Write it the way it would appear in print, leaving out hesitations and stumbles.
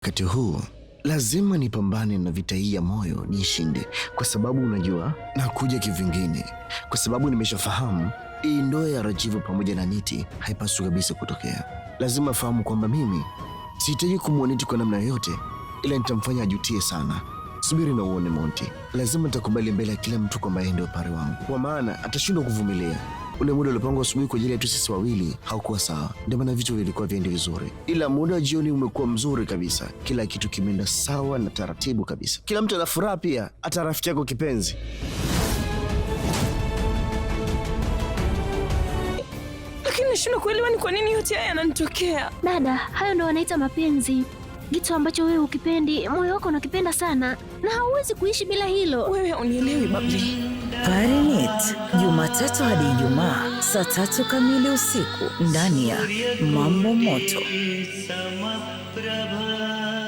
Wakati huu lazima nipambane na vita hii ya moyo niishinde, kwa sababu unajua nakuja kivingine, kwa sababu nimeshafahamu hii ndoa ya Rajivu pamoja na Niti haipaswi kabisa kutokea. Lazima fahamu kwamba mimi sihitaji kumwona Niti kwa namna yoyote, ila nitamfanya ajutie sana. Subiri na uone Monty, lazima nitakubali mbele ya kila mtu kwamba yeye ndio pare wangu, kwa maana atashindwa kuvumilia. Ule muda uliopangwa asubuhi kwa ajili yetu sisi wawili haukuwa sawa, ndio maana vitu vilikuwa viendi vizuri, ila muda wa jioni umekuwa mzuri kabisa. Kila kitu kimeenda sawa na taratibu kabisa, kila mtu ana furaha pia, hata rafiki yako kipenzi. Lakini nashindwa kuelewa ni kwa nini yote haya yananitokea. Dada, hayo ndo wanaita mapenzi, kitu ambacho wewe ukipendi, moyo wako unakipenda sana na hauwezi kuishi bila hilo. Wewe unielewi Babli. Parinit, Jumatatu hadi Ijumaa saa 3 kamili usiku ndani ya Mambo Moto. Samaprabha.